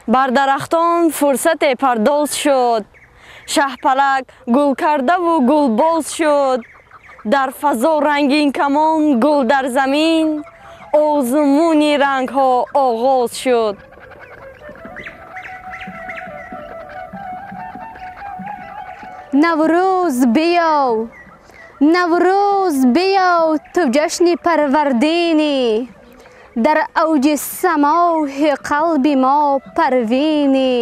Бар дарахтон фурсате пардоз шуд, шаҳпалак гул кардаву гулбоз шуд. Дар фазо рангин камон гул дар замин, озмуни рангҳо оғоз шуд. Наврӯз биё, Наврӯз биё, ту ҷашни парвардинӣ, дар авҷи самоҳи қалби мо парвинӣ.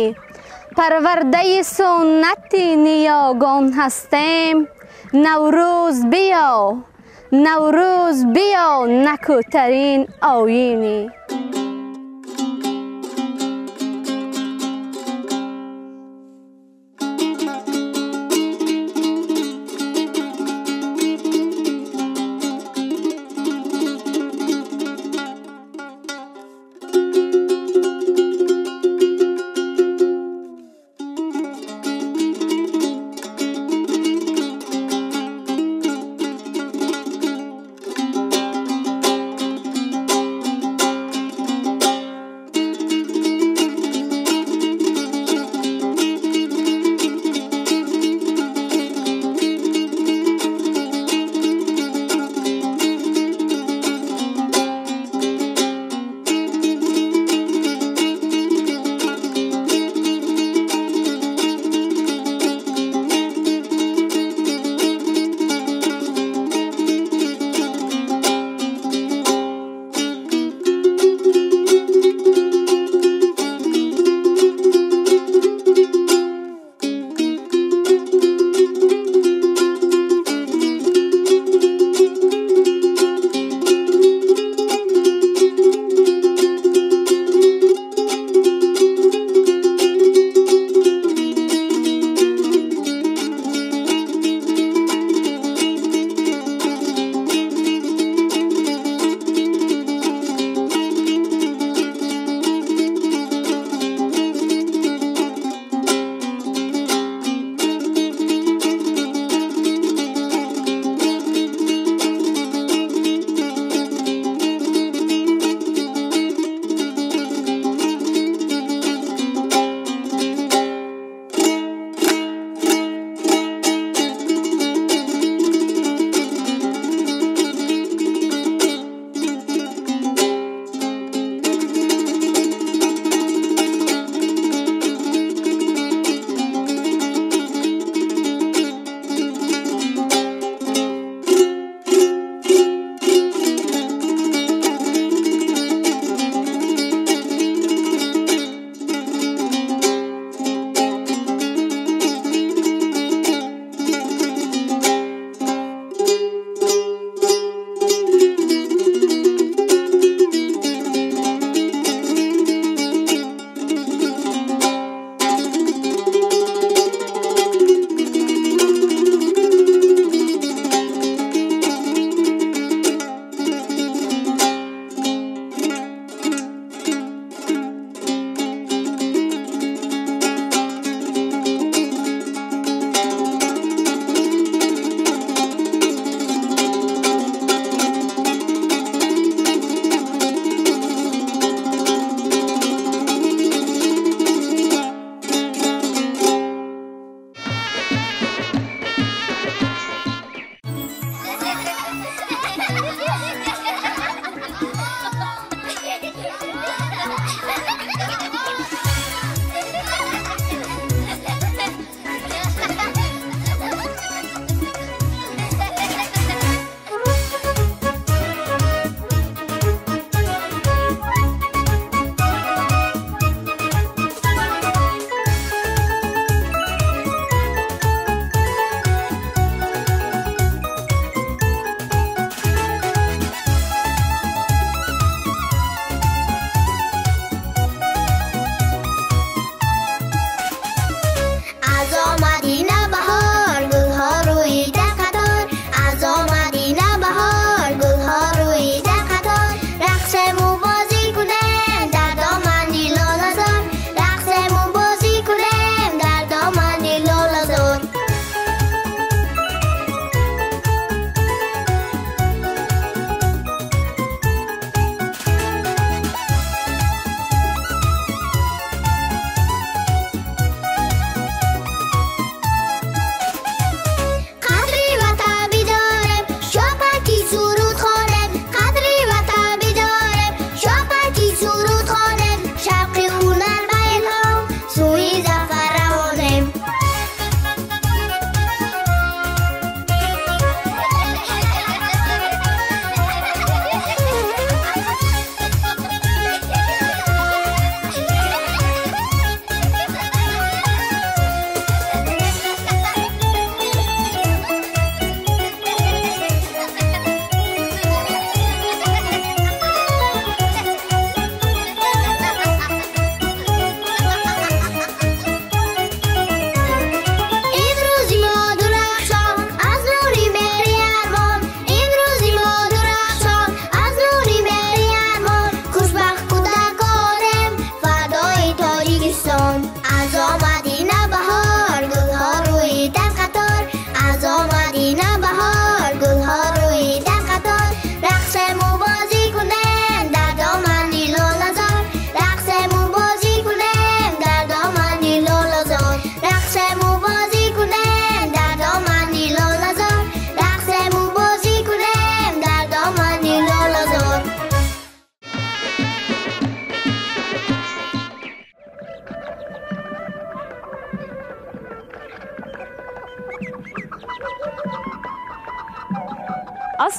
Парвардаи суннати ниёгон ҳастем, Наврӯз биё, Наврӯз биё, накӯтарин оинӣ.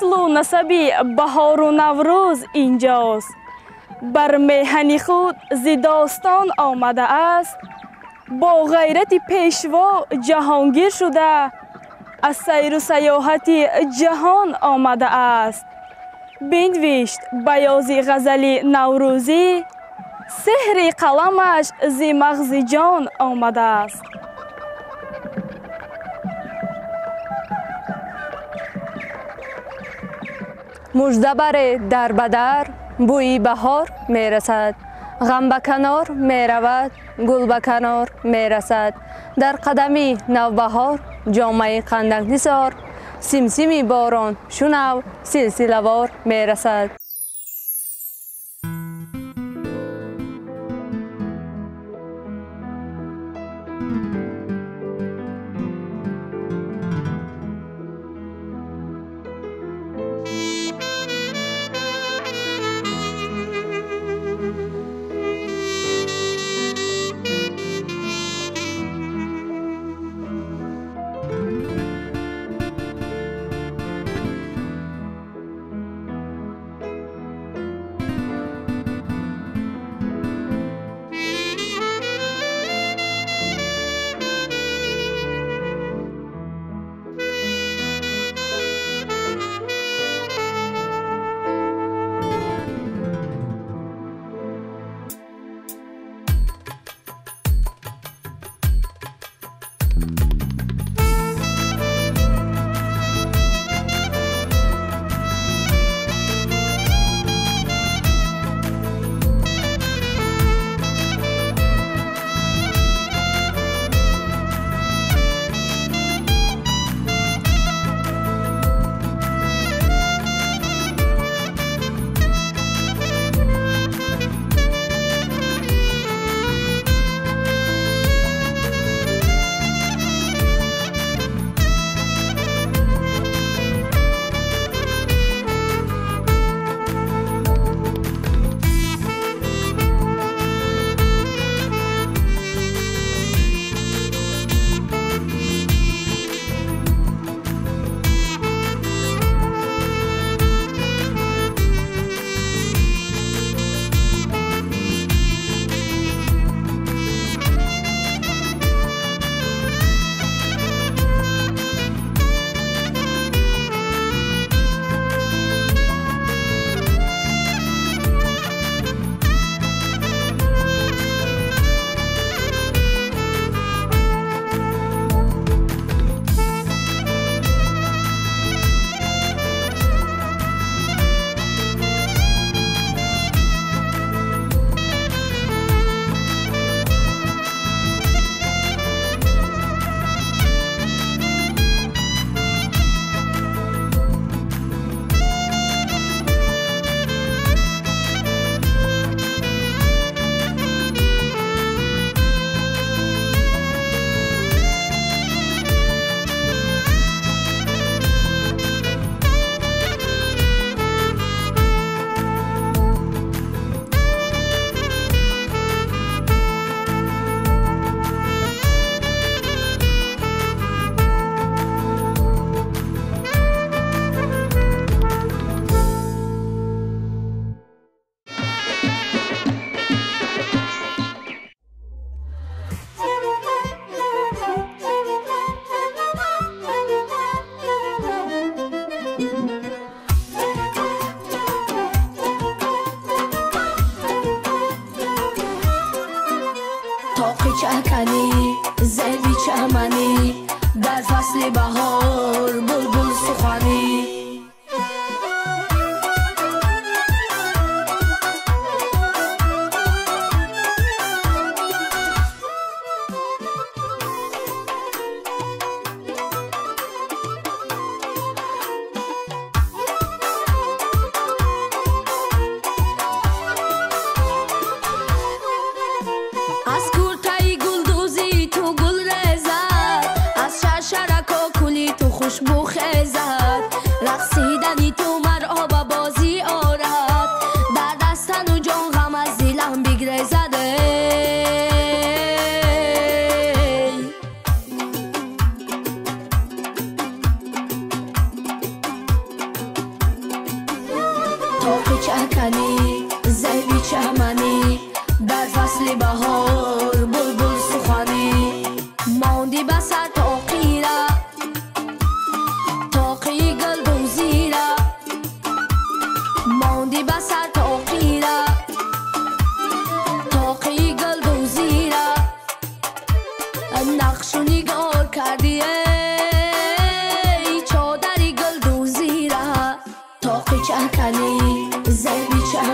Аслу насаби баҳору Наврӯз инҷост. Бар меҳани худ зи достон омадааст, бо ғайрати пешво ҷаҳонгир шуда, аз сайру саёҳати ҷаҳон омадааст. Бинвишт баёзи ғазали наврӯзӣ, сеҳри қаламаш зи мағзи ҷон омадааст. Мужда баре дар ба дар, бӯи баҳор мерасад. Ғам ба канор меравад, гул ба канор мерасад. Дар қадами навбаҳор ҷомаи қандак нисор, симсими борон шунав силсилавор мерасад. Дар фасли баҳор булбул суханӣ. Аз куртаи гулдӯзӣ ту гул резад, аз шаршарако кули ту хушбӯ хезад. Рақсидани ту маро ба бозӣ орад, дар дастану ҷон ғам аз дилам бигрезад.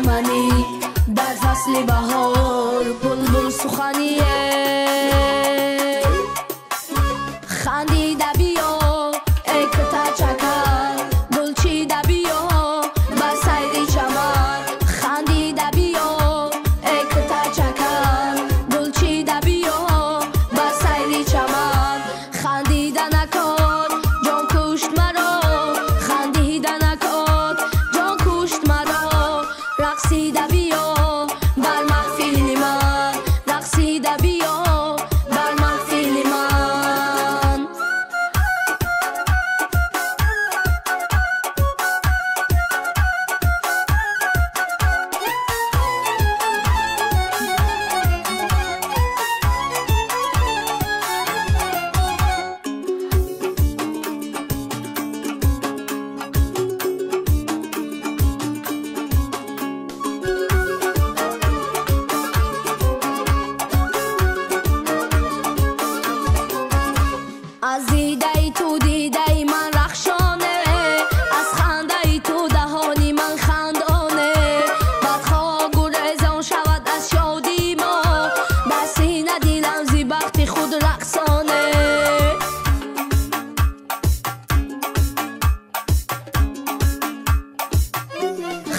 Чаманӣ дар фасли баҳор булбул сухание хандида биё эй кӯтачакар гулчида биё ба сайри чаман хандида биё эй кӯтачакар гулчида биё ба сайри чаман хандида накун ҷон кушт маро хандида накун ҷон кушт маро рақсида биё бар маҳфили ман рақсида биё бар маҳфили ман. Аз дидаи ту дидаи ман рахшоне, аз хандаи ту даҳони ман хандоне. Бадхоҳ гурезон шавад аз шодии мо, дар сина дилам зи бахти худ рақсоне.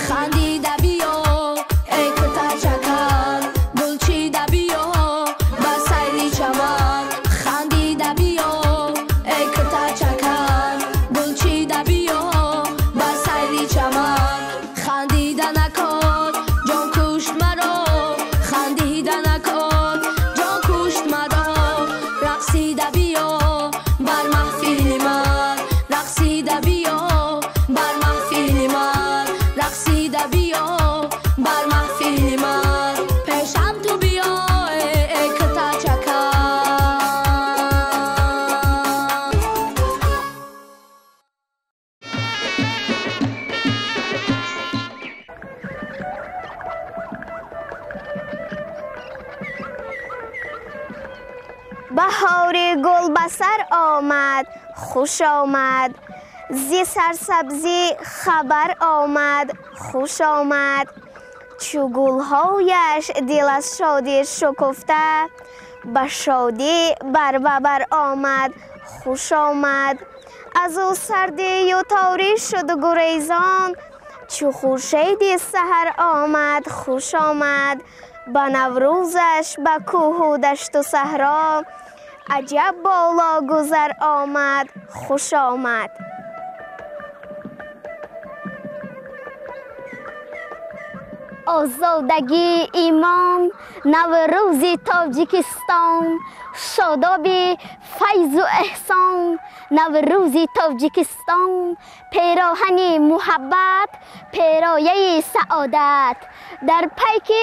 Хандида биё эй кӯтачакар гулчида биё ба сайри чаман хандида биё эй кӯтачакар гулчида биё ба сайри чаман хандида накун ҷон кушт маро хандида накун ҷон кушт маро рақсида биё бар маҳфили ман рақсида биё бар маҳфили ман рақсида биё бар маҳфили ман пешам ту биё эй кӯтачакар. Баҳори гул ба сар омад, хуш омад, зи сарсабзӣ хабар омад, хуш омад. Чу гулҳояш дил аз шодӣ шукуфта, ба шодӣ барбабар омад, хуш омад. Аз ӯ сардию торӣ шуд гурезон, чу хуршеди саҳар омад, хуш омад. Ба наврӯзаш ба кӯҳу дашту саҳро, аҷаб боло гузар омад, хуш омад. Озодагии имон, Наврӯзи Тоҷикистон, шодоби файзу эҳсон, Наврӯзи Тоҷикистон, пероҳани муҳаббат, перояи саодат, дар пайки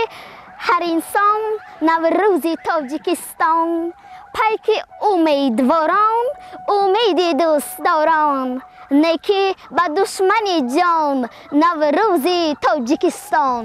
ҳар инсон Наврӯзи Тоҷикистон, пайки умедворон, умеди дӯстдорон, некӣ ба душмани ҷон, Наврӯзи Тоҷикистон.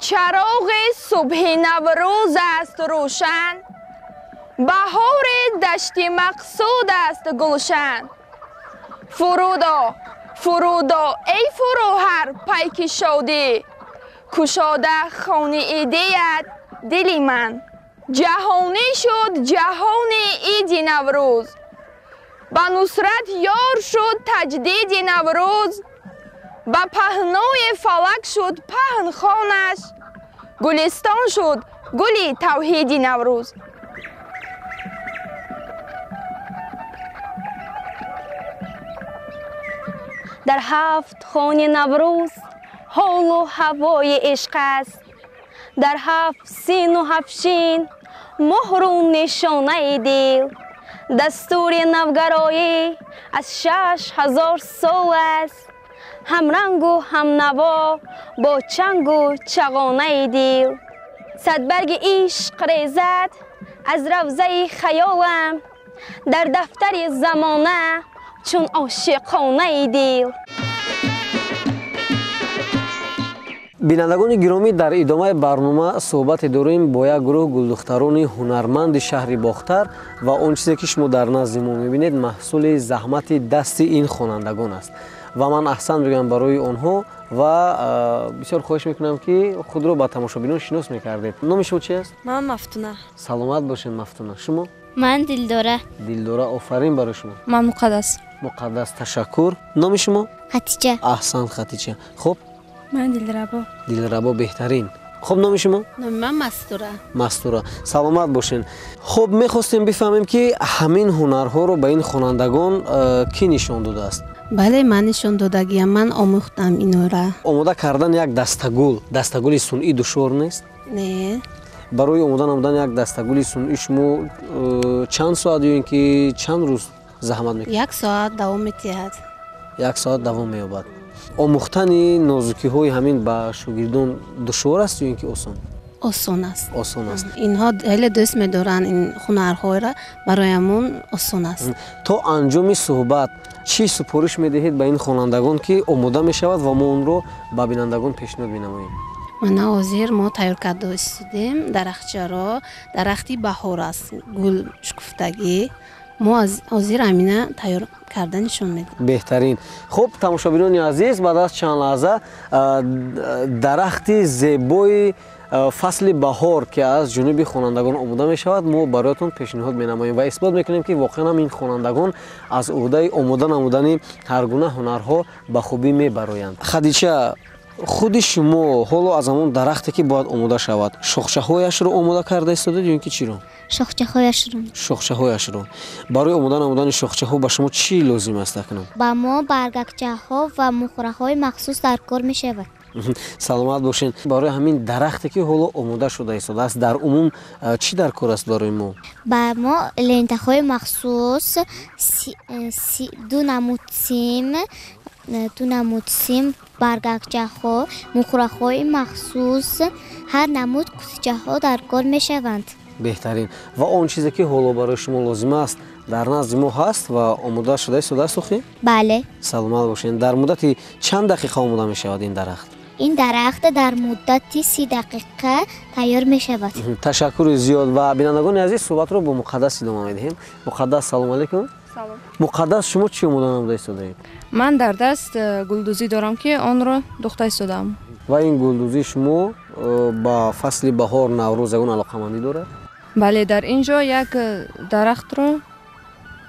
Чароғи субҳи Наврӯз аст рӯшан, баҳори дашти мақсуд аст гулшан. Фурудо, фурудо, эй фурӯҳар пайки шодӣ, кушода хони идият дили ман. Ҷаҳонӣ шуд ҷаҳони иди Наврӯз, ба нусрат ёр шуд таҷдиди Наврӯз, ба паҳнои фалак шуд паҳн хонаш, гулистон шуд гули тавҳиди Наврӯз. Дар ҳафт хони Наврӯз ҳолу ҳавои ишқ аст, дар ҳафт сину ҳафт шин муҳру нишонаи дил. Дастури навгароӣ аз 6000 сол аст, ҳамрангу ҳамнаво бо чангу чағонаи дил. Садбарги ишқ резад аз равзаи хаёлам, дар дафтари замона чун ошиқонаи дил. Бинандагони гиромӣ, дар идомаи барнома суҳбате дорем бо як гурӯҳ гулдухтарони ҳунарманди шаҳри Бохтар ва он чизе ки шумо дар назди мо мебинед маҳсули заҳмати дасти ин хонандагон аст ва ман аҳсан мегӯям барои онҳо ва бисёр хоҳиш мекунам ки худро ба тамошобинон шинос мекардед. Номи шумо чи аст? Ман Мафтуна. Саломат бошед, Мафтуна. Шумо? Ман Дилдора. Дилдора, офарин барои шумо. Ман Муқаддас. Муқаддас, ташаккур. Номи шумо? Хатича. Аҳсан, Хатича. Хуб, ман Дилрабо. Дилрабо, беҳтарин. Хуб, номи шумо? Номи ман Мастура. Мастура, саломат бошед. Хуб, мехостем бифаҳмем ки ҳамин ҳунарҳоро ба ин хонандагон кӣ нишон додааст? Бале, ман нишон додагиям, ман омӯхтам инора. Омода кардан як дастагул, дастагули сунъӣ душвор нест? Не. Барои омода намудан як дастагули сунъӣ шумо чанд соат ё ин ки чанд рӯз заҳмат мекунед? 1 соат давом медиҳад. 1 соат давом меёбад. Омӯхтани нозукиҳои ҳамин ба шогирдон душвор аст ё ин ки осон? Осон аст. Осон аст. Инҳо хеле дӯст медоранд ин ҳунарҳоро, бароямон осон аст. То анҷоми суҳбат чӣ супориш медиҳед ба ин хонандагон ки омода мешавад ва мо онро ба бинандагон пешниҳод менамоем? Мана ҳозир мо тайёр карда истодем дарахчаро. Дарахти баҳор аст, гул шукуфтагӣ. Мо аз ҳозир ҳамина тайёр карда нишон медиҳем. Беҳтарин. Хуб, тамошобинони азиз, баъд аз чанд лаҳза дарахти зебои фасли баҳор ки аз ҷониби хонандагон омода мешавад мо бароятон пешниҳод менамоем ва исбот мекунем ки воқеан ҳам ин хонандагон аз ӯҳдаи омода намудани ҳар гуна ҳунарҳо ба хубӣ мебароянд. Хадича, худи шумо ҳоло аз ҳамон дарахте ки бояд омода шавад шохчаҳояшро омода карда истодед ё ин ки чиро? Шохчаҳояшро. Шохчаҳояшро. Барои омода намудани шохчаҳо ба шумо чӣ лозим аст акнун? Ба мо баргакчаҳо ва муҳраҳои махсус дар кор мешавад. Саломат бошед. Барои ҳамин дарахте ки ҳоло омода шуда истодааст дар умум чӣ дар кор аст барои мо? Ба мо лентаҳои махсус, ду намуд сим, баргакчаҳо, муҳраҳои махсус, ҳар намуд қутичаҳо дар кор мешаванд. Беҳтарин. Ва он чизе ки ҳоло барои шумо лозим аст дар назди мо ҳаст ва омода шуда истодааст охи? Бале. Саломат бошед. Дар муддати чанд дақиқа омода мешавад ин дарахт? Ин дарахт дар муддати 30 дақиқа тайёр мешавад. Ташаккури зиёд. Ва бинандагони азиз, суҳбатро бо Муқаддас идома медиҳем. Муқаддас, салом алейкум. Салом. Муқаддас, шумо чӣ омода намуда истодаед? Ман дар даст гулдӯзӣ дорам ки онро духта истодаам. Ва ин гулдӯзии шумо ба фасли баҳор, Наврӯз ягон алоқамандӣ дорад? Бале, дар ин ҷо як дарахтро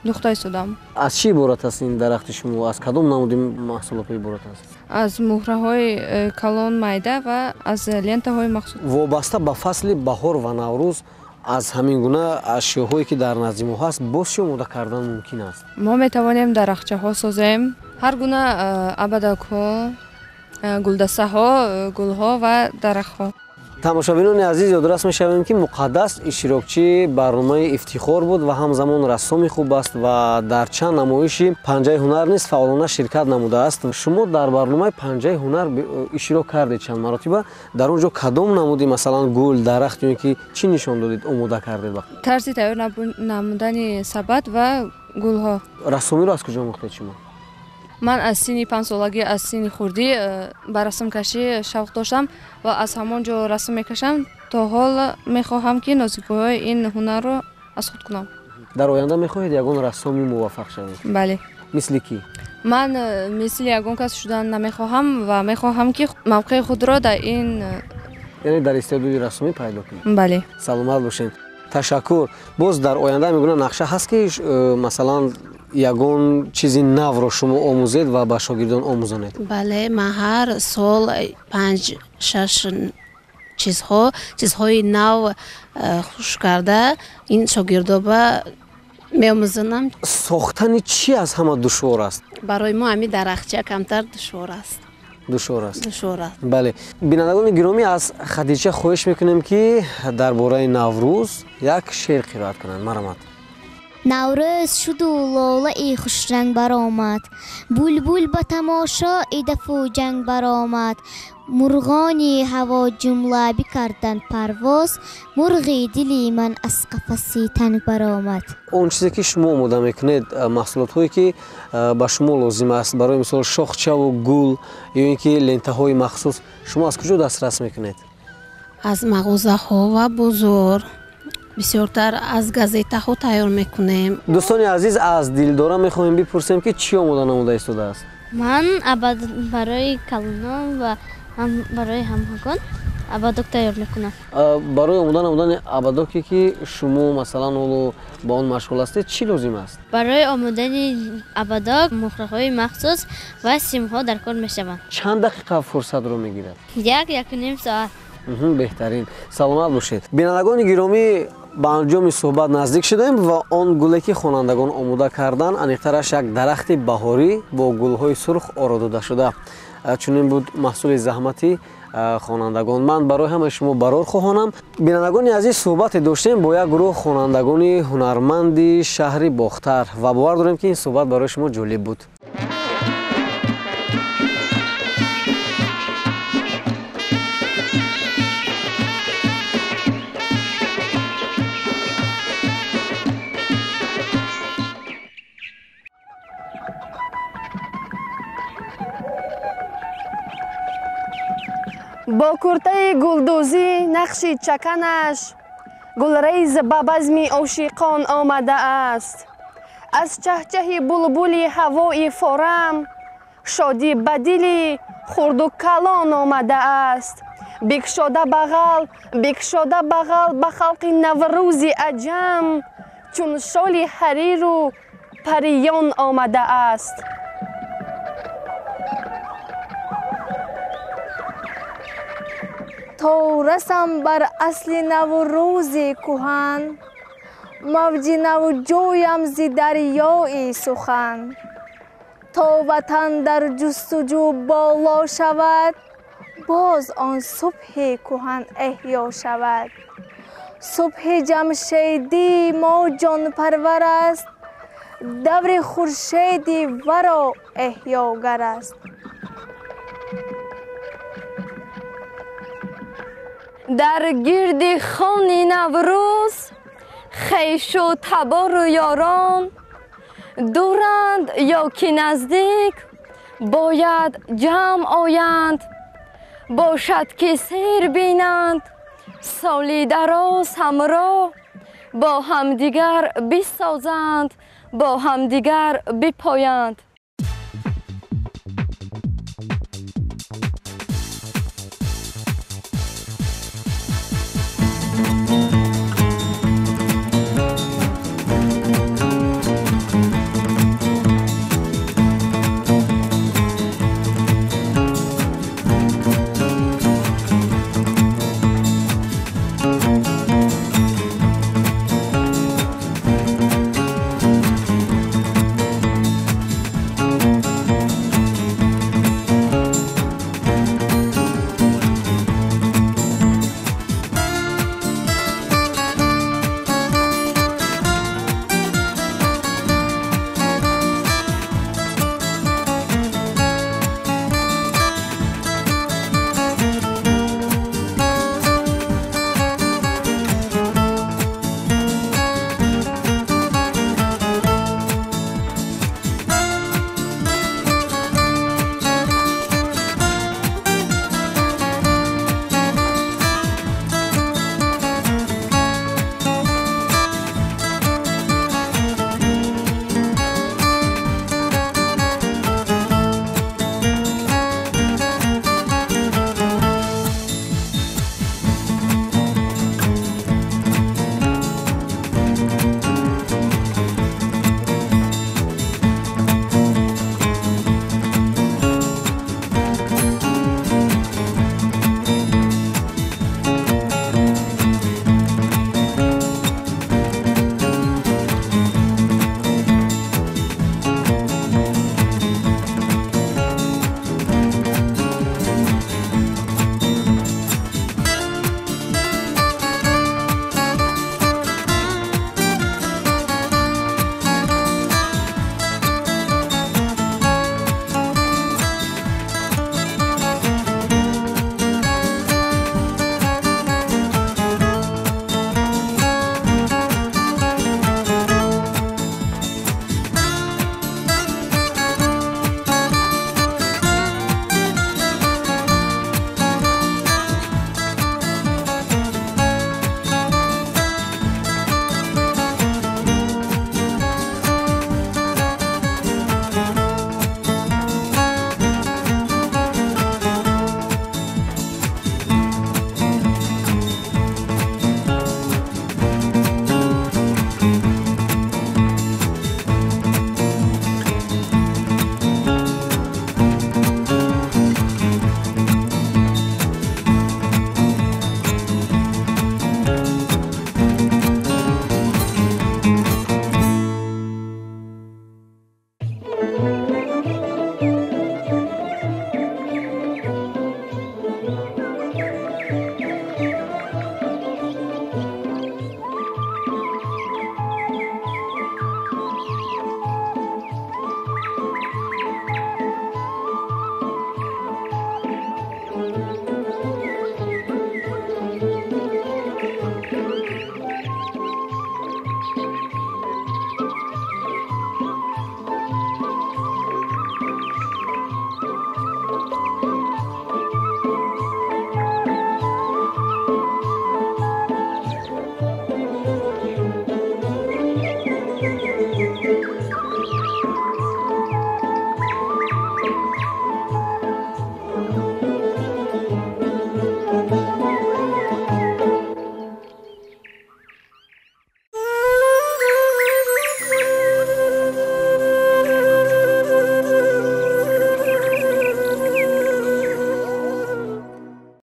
духта истодам. Аз чӣ иборат аст ин дарахти шумо? Аз кадом намуди маҳсулотҳо иборат аст? Аз муҳраҳои калон, майда ва аз лентаҳои махсус. Вобаста ба фасли баҳор ва Наврӯз аз ҳамин гуна ашёҳое ки дар назди мо ҳаст боз чӣ омода кардан мумкин аст? Мо метавонем дарахчаҳо созем, ҳар гуна абадакҳо, гулдастаҳо, гулҳо ва дарахтҳо. Тамошобинони азиз, ёдрас мешавем ки Муқаддас иштирокчии барномаи Ифтихор буд ва ҳамзамон рассоми хуб аст ва дар чанд намоиши Панҷаи ҳунар низ фаъолона ширкат намудааст. Шумо дар барномаи Панҷаи ҳунар иштирок кардед чанд маротиба. Дар он ҷо кадом намуди, масалан, гул, дарахт ё ин ки чӣ нишон додед, омода кардед? Тарзи тайёр намудани сабад ва гулҳо. Рассомиро аз куҷо омӯхтед шумо? Ман аз синни 5 солагӣ, аз синни хурдӣ ба расмкашӣ шавқ доштам ва аз ҳамон ҷо расм мекашам. То ҳол мехоҳам, ки нозикиҳои ин ҳунарро аз худ кунам. Дар оянда мехоҳед ягон рассоми муваффақ шавед? Бале. Мисли кӣ? Ман мисли ягон кас шудан намехоҳам ва мехоҳам, ки мавқеи худро дар ин, яъне дар истеъдоди рассомӣ пайдо кунед. Бале. Саломат бошед. Ташаккур. Боз дар оянда мегӯна нақша ҳаст, ки масалан ягон чизи навро шумо омӯзед ва ба шогирдон омӯзонед? Бале, ман ҳар сол 5-6 чизҳои нав хуш карда ин шогирдоба меомӯзонам. Сохтани чӣ аз ҳама душвор аст? Барои мо ҳамин дарахча камтар душвор аст. Душвор аст. Душвор аст. Бале. Бинандагони гиромӣ, аз Хадича хоҳиш мекунем, ки дар бораи Наврӯз як шеър қироат кунанд. Марҳамат. Наврӯз шуду лолаи хушранг баромад, булбул ба тамошои дафу ҷанг баромад, мурғони ҳаво ҷумла бикарданд парвоз, мурғи дили ман аз қафаси танг баромад. Он чизе ки шумо омода мекунед, маҳсулотҳое ки ба шумо лозим аст, барои мисол шохчаву гул ё ин ки лентаҳои махсус, шумо аз куҷо дастрас мекунед? Аз мағозаҳо ва бозор. Бисёртар аз газетаҳо тайёр мекунем. Дӯстони азиз, аз Дилдора мехоҳем бипурсем, ки чӣ омода намуда истодааст? Ман барои калонон ва барои ҳамагон абадок тайёр мекунам. Барои омода намудани абадоке, ки шумо масалан ҳоло ба он машғул ҳастед, чӣ лозим аст? Барои омодани абадок муҳраҳои махсус ва симҳо дар кор мешаванд. Чанд дақиқа фурсатро мегирад? 1-1.5 соат. Беҳтарин. Саломат бошед. Бинандагони гиромӣ, ба анҷоми суҳбат наздик шудем ва он гуле ки хонандагон омода карданд, аниқтараш як дарахти баҳорӣ бо гулҳои сурх оро дода шуда. Чунин буд маҳсули заҳмати хонандагон. Ман барои ҳамаи шумо барор хоҳонам. Бинандагони азиз, суҳбате доштем бо як гурӯҳ хонандагони ҳунарманди шаҳри Бохтар ва бовар дорем, ки ин суҳбат барои шумо ҷолиб буд. Бо куртаи гулдӯзӣ нақши чаканаш гулрез ба базми ошиқон омадааст. Аз чаҳчаҳи булбули ҳавои форам шодӣ ба дили хурду калон омадааст. Бикшода бағал, бикшода бағал ба халқи наврӯзи аҷам, чун шоли ҳариру париён омадааст. То расам бар асли наврӯзи кӯҳан, мавҷи навҷӯям зи дарёи сухан. То ватан дар ҷустуҷӯ боло шавад, боз он субҳи кӯҳан эҳё шавад. Субҳи ҷамшедии мо ҷонпарвар аст, даври хуршеди варо эҳёгар аст. Дар гирди хони Наврӯз хешу табору ёрон дуранд ё ки наздик, бояд ҷамъ оянд, бошад ки сер бинанд, соли дароз ҳамроҳ бо ҳамдигар бисозанд, бо ҳамдигар бипоянд.